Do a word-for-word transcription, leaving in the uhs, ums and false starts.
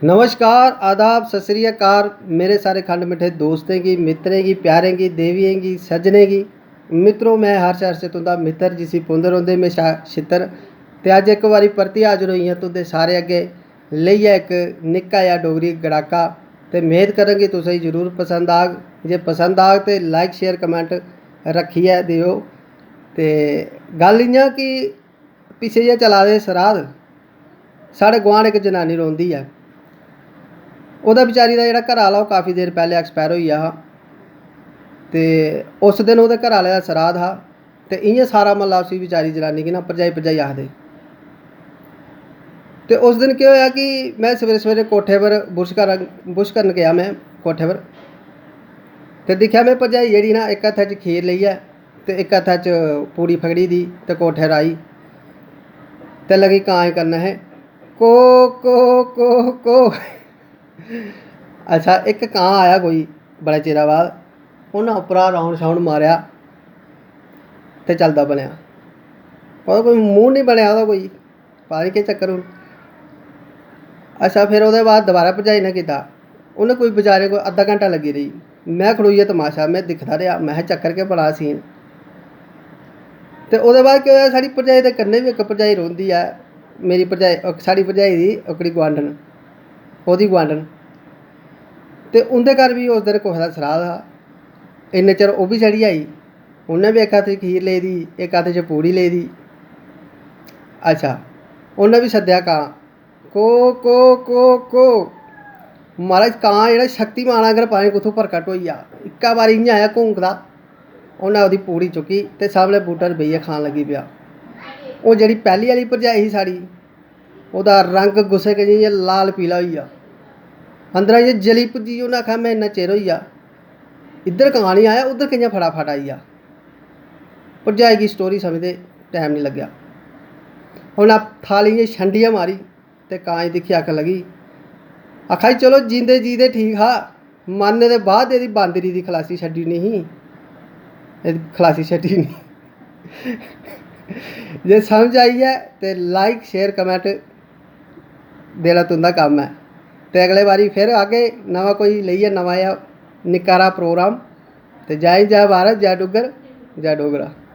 नमस्कार, आदाब, सत श्री अकाल मेरे सारे खंड मिट्ठे दोस्तें गी, मित्तरें गी, प्यारें गी, देवियें गी, सज्जनें गी। मित्रो, में हर्ष, हर्ष तुं'दा मित्तर, जिसी पुंदे रौंह्दे म्हेशा छित्तर। ते अज्ज इक बारी परतियै हाजर होई आं तुं'दे सारे अग्गें, लेइयै इक निक्का जेहा डोगरी गड़ाका। ते मेद करङ कि तुसें गी जरूर पसंद आग। जे पसंद आग ते like, share, comment रक्खियै देओ। ते गल्ल इ'यां कि पिच्छे जेह् चला दे सराध, साढ़े गुआंढ इक जनानी रौंह्दी ऐ। ओह्दा बेचारी दा जेह्ड़ा घरै आह्ला, ओह् काफी देर पैह्लें expire होई गेआ हा। ते उस दिन ओह्दे घरै आह्ले दा सराध हा। ते इ'यां सारा म्हल्ला उसी बेचारी जनानी गी ना भरजाई, भरजाई आखदे। ते उस दिन केह् होएआ कि में सवेरे सवेरे कोठे पर बुरश कर-, बुरश करन गेआ में कोठे पर। ते दिक्खेआ में भरजाई जेह्ड़ी ना, इक हत्थै च खीर लेइयै ते इक हत्थै च पूड़ी फकड़ी दी ते कोठे पर आई ते लगी कां करना है, "को, को, को, को।" अच्छा, इक कां आया कोई बड़े चिरा बाद, उन्नै उप्परा round shound मारेआ ते चलदा बनेआ। ओह्दा कोई मूंह् निं बनेआ ओह्दा कोई, पता निं केह् चक्कर हून। अच्छा, फिर ओह्दे बाद दोबारा भरजाई ने कीता, उन्नै कोई बचारे कोई अद्धा घैंटा लग्गी रेही। में खड़ोइयै तमाशा, में दिखदा रेहा, में चक्कर केह् बना scene। ते ओह्दे बाद केह् होआ, साढ़ी भरजाई दे कन्नै बी इक भरजाई रौंह्दी ऐ, मेरी भरजाई, साढ़ी भरजाई दी ओह्कड़ी गुआंढन, ओह्दी गुआंढन। ते उं'दे घर बी उस दिन कुसै दा सराध हा। इन्ने चिर ओह् बी चढ़ी आई, उन्नै बी इक हत्थ च खीर लेई दी, इक हत्थ च पूड़ी लेई दी। अच्छा, उन्नै बी सद्देआ कां, "को, को, को, को।" महाराज, कां जेह्ड़ा शक्तिमान आंगर पता निं कुत्थूं प्रकट होई गेआ। इक्कै बारी इ'यां आया घूंकदा, उन्नै ओह्दी पूड़ी चुक्की ते सामनै बूह्टे पर बेहियै खान लगी पेआ। ओह् जेह्ड़ी पैह्ली आह्ली भरजाई ही साढ़ी, ओह्दा रंग गुस्से कन्नै इ'यां लाल पीला होई गेआ, अंदरा इ'यां जली भुज्जी। उन्नै आखेआ, "में इन्ना चिर होई गेआ, इद्धर कां निं आया, उद्धर कि'यां फटाफट आई गेआ?" भरजाई गी story समझदे टैम निं लग्गेआ। उन्नै थाली इ'यां छंडियै मारी ते कां गी दिक्खियै आखन लगी, आखा दी, "चलो, जींदे जी ते ठीक हा, मरने दे बाद एह्दी बांदरी दी खलासी छड्डी ओड़नी ही, एह्दी खलासी छड्डी ओड़नी।" जे समझ आई ऐ ते like, share, comment देना तुं'दा कम्म ऐ। ते अगले बारी फिर आगे नमां कोई लेइयै, नमां जेहा निक्का हारा program। ते जय हिंद, जय भारत, जय डुग्गर, जय डोगरा।